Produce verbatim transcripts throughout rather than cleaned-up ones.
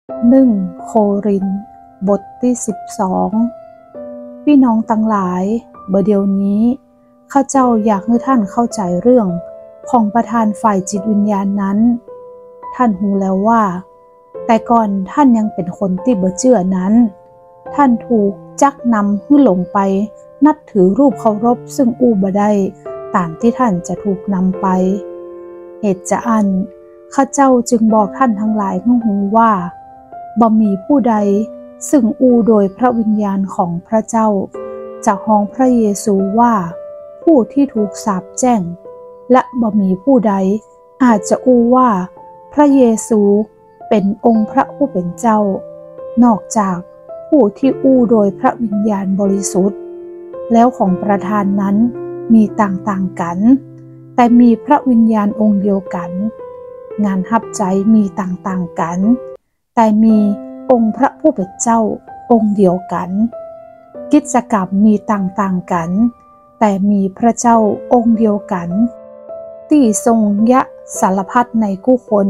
หนึ่งโครินธ์ บทตี้สิบสอง ปี้น้องตังหลาย บ่าเดี่ยวนี้ ข้าเจ้าอยากหื้อต้านเข้าใจ๋เรื่องของประทานฝ่ายจิตวิญญาณนั้น ต้านฮู้แล้วว่า แต่ก่อนต้านยังเป๋นคนตี้บ่เจื้อนั้น ต้านถูกจักนำหื้อหลงไปนับถือรูปเคารพซึ่งอู้บ่ได้ต๋ามตี้ต้านจะถูกนำไป เหตุจาอั้น ข้าเจ้าจึงบอกต้านตังหลายหื้อฮู้ว่า บ่มีผู้ใดซึ่งอู้โดยพระวิญญาณของพระเจ้า จะฮ้องพระเยซูว่าผู้ตี้ถูกสาปแจ้ง และบ่มีผู้ใดอาจจะอู้ว่าพระเยซูเป๋นองค์พระผู้เป๋นเจ้า นอกจากผู้ตี้อู้โดยพระวิญญาณบริสุทธิ์ แล้วของประทานนั้นมีต่างๆ กั๋น แต่มีพระวิญญาณองค์เดียวกั๋น งานฮับใจ๊มีต่างๆ กั๋น แต่มีองค์พระผู้เป๋นเจ้าองค์เดียวกั๋น กิจกรรมมีต่างๆ กั๋น แต่มีพระเจ้าองค์เดียวกั๋น ตี้ทรงเยียะสารพัดในกู้คน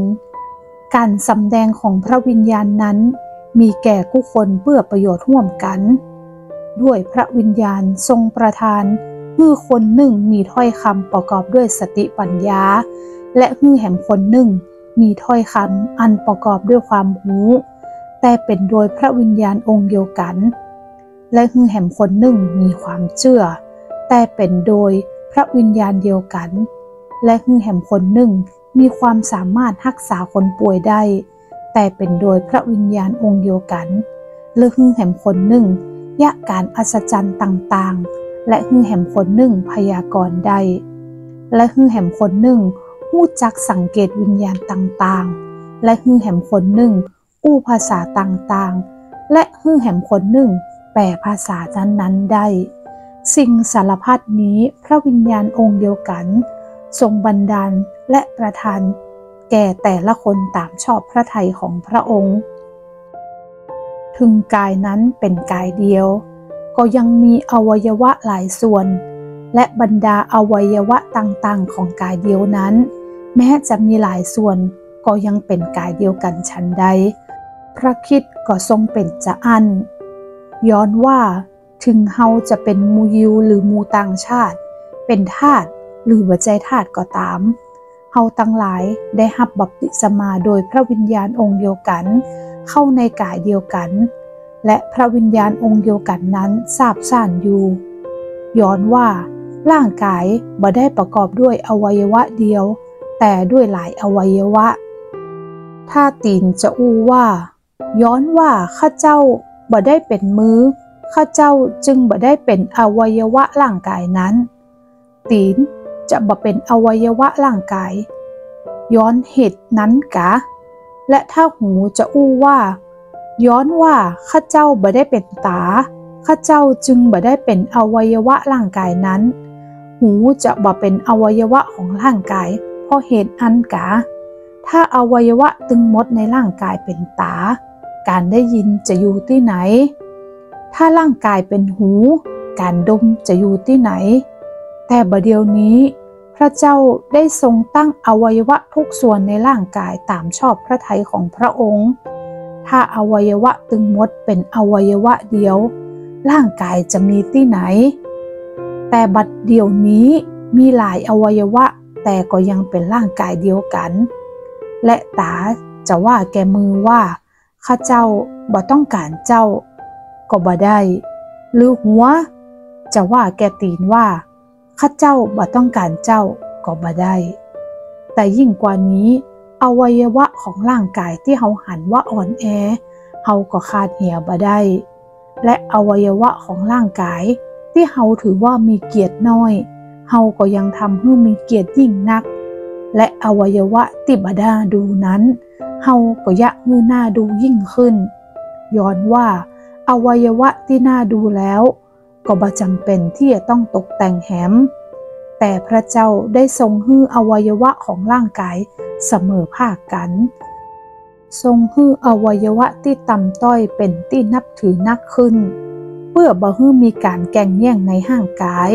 ก๋านสำแดงของพระวิญญาณนั้นมีแก่กู้คนเปื้อประโยชน์ฮ่วมกั๋น ด้วยพระวิญญาณทรงประทานหื้อคนนึ่งมีถ้อยกำประกอบด้วยสติปั๋ญญา และหื้อแหมคนนึ่ง มีถ้อยกำอันประกอบด้วยความฮู้ แต่เป๋นโดยพระวิญญาณองค์เดียวกั๋น และหื้อแหมคนนึ่งมีความเจื้อ แต่เป๋นโดยพระวิญญาณเดียวกั๋น และหื้อแหมคนนึ่งมีความสามารถฮักษาคนป่วยได้ แต่เป๋นโดยพระวิญญาณองค์เดียวกั๋น และหื้อแหมคนนึ่งเยียะก๋านอัศจรรย์ต่างๆ และหื้อแหมคนนึ่งพยากรณ์ได้ และหื้อแหมคนนึ่งฮู้จักสังเกตวิญญาณต่างๆ และหื้อแหมคนนึ่งอู้ภาษาต่างๆ และหื้อแหมคนนึ่งแปลภาษานั้นๆ ได้ สิ่งสารพัดนี้พระวิญญาณองค์เดียวกั๋นทรงบันดาลและประทานแก่แต่ละคนต๋ามชอบพระทัยของพระองค์ ถึงกายนั้นเป๋นกายเดียว ก็ยังมีอวัยวะหลายส่วน และบรรดาอวัยวะต่างๆ ของกายเดียวนั้น แม้จะมีหลายส่วน ก็ยังเป๋นกายเดียวกั๋นฉันใด พระคริสต์ก็ทรงเป๋นจาอั้น ย้อนว่า ถึงเฮาจะเป๋นหมู่ยิวหรือหมู่ต่างชาติ เป๋นทาสหรือบ่ใจ้ทาสก็ต๋าม เฮาตังหลายได้ฮับบัพติศมาโดยพระวิญญาณองค์เดียวกั๋น เข้าในกายเดียวกั๋น และพระวิญญาณองค์เดียวกั๋นนั้นซาบซ่านอยู่ ย้อนว่าร่างกายบ่ได้ประกอบด้วยอวัยวะเดียว แต่ด้วยหลายอวัยวะ ถ้าตี๋นจะอู้ว่า ย้อนว่าข้าเจ้าบ่ได้เป๋นมือ ข้าเจ้าจึงบ่ได้เป๋นอวัยวะร่างกายนั้น ตี๋นจะบ่เป๋นอวัยวะร่างกาย ย้อนเหตุนั้นกา และถ้าหูจะอู้ว่า ย้อนว่าข้าเจ้าบ่ได้เป๋นต๋า ข้าเจ้าจึงบ่ได้เป๋นอวัยวะร่างกายนั้น หูจะบ่เป๋นอวัยวะของร่างกาย เพราะเหตุอั้นกา ถ้าอวัยวะตึงหมดในร่างกายเป๋นต๋า ก๋านได้ยินจะอยู่ตี้ไหน ถ้าร่างกายเป๋นหู ก๋านดมจะอยู่ตี้ไหน แต่บ่าเดี่ยวนี้ พระเจ้าได้ทรงตั้งอวัยวะทุกส่วนในร่างกายต๋ามชอบพระทัยของพระองค์ ถ้าอวัยวะตึงหมดเป๋นอวัยวะเดียว ร่างกายจะมีตี้ไหน แต่บัดเดี่ยวนี้มีหลายอวัยวะ แต่ก็ยังเป๋นร่างกายเดียวกั๋น และต๋าจะว่าแก่มือว่า ข้าเจ้าบ่ต้องก๋านเจ้า ก็บ่ได้ หรือหัวจะว่าแก่ตี๋นว่า ข้าเจ้าบ่ต้องก๋านเจ้า ก็บ่ได้ แต่ยิ่งกว่านี้ อวัยวะของร่างกายตี้เฮาหันว่าอ่อนแอ เฮาก็ขาดเหียบ่ได้ และอวัยวะของร่างกายตี้เฮาถือว่ามีเกียรติน้อย เฮาก็ยังทำหื้อมีเกียรติยิ่งนัก และอวัยวะตี้บ่น่าดูนั้น เฮาก็เยียะหื้อน่าดูยิ่งขึ้น ย้อนว่าอวัยวะตี้น่าดูแล้ว ก็บ่จ๋ำเป๋นตี้จะต้องตกแต่งแหม แต่พระเจ้าได้ทรงหื้ออวัยวะของร่างกายเสมอภาคกั๋น ทรงหื้ออวัยวะตี้ต่ำต้อยเป๋นตี้นับถือนักขึ้น เปื้อบ่หื้อมีก๋านแก่งแย่งในร่างกาย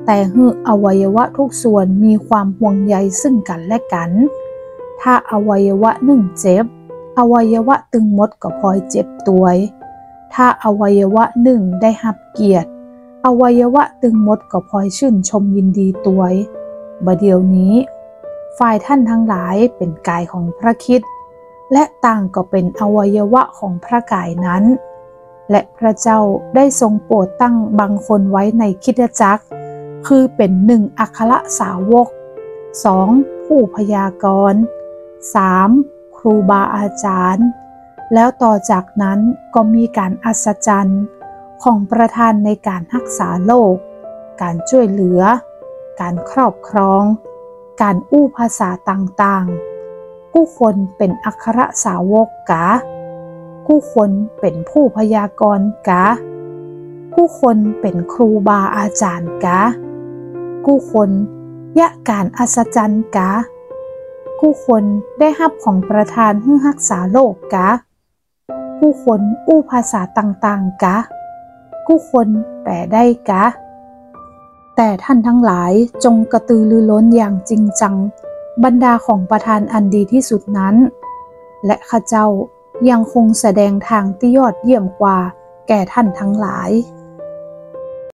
แต่หื้ออวัยวะทุกส่วนมีความห่วงใยซึ่งกั๋นและกั๋น ถ้าอวัยวะนึ่งเจ็บ อวัยวะตึงหมดก็พลอยเจ็บตวย ถ้าอวัยวะนึ่งได้ฮับเกียรติ อวัยวะตึงหมดก็พลอยชื่นชมยินดีตวย บ่าเดี่ยวนี้ ฝ่ายต้านตังหลายเป๋นก๋ายของพระคริสต์ และต่างก็เป๋นอวัยวะของพระก๋ายนั้น และพระเจ้าได้ทรงโปรดตั้งบางคนไว้ในคริสตจักร คือเป๋น หนึ่ง อัครสาวก สอง ผู้พยากรณ์ สาม ครูบาอาจารย์ แล้วต่อจากนั้นก็มีก๋านอัศจรรย์ของประทานในก๋านฮักษาโรค ก๋านจ้วยเหลือ ก๋านครอบครอง ก๋านอู้ภาษาต่างๆ กู้คนเป๋นอัครสาวกกา กู้คนเป๋นผู้พยากรณ์กา กู้คนเป๋นครูบาอาจารย์กา กู้คนเยียะก๋านอัศจรรย์กา กู้คนได้ฮับของประทานหื้อฮักษาโรคกา กู้คนอู้ภาษาต่างๆ กา กู้คนแป๋ได้กา แต่ต้านตังหลายจงกระตือรือร้นอย่างจริงจัง บรรดาของประทานอันดีที่สุดนั้น และข้าเจ้ายังคงแสดงตางตี้ยอดเยี่ยมกว่าแก่ต้านตังหลาย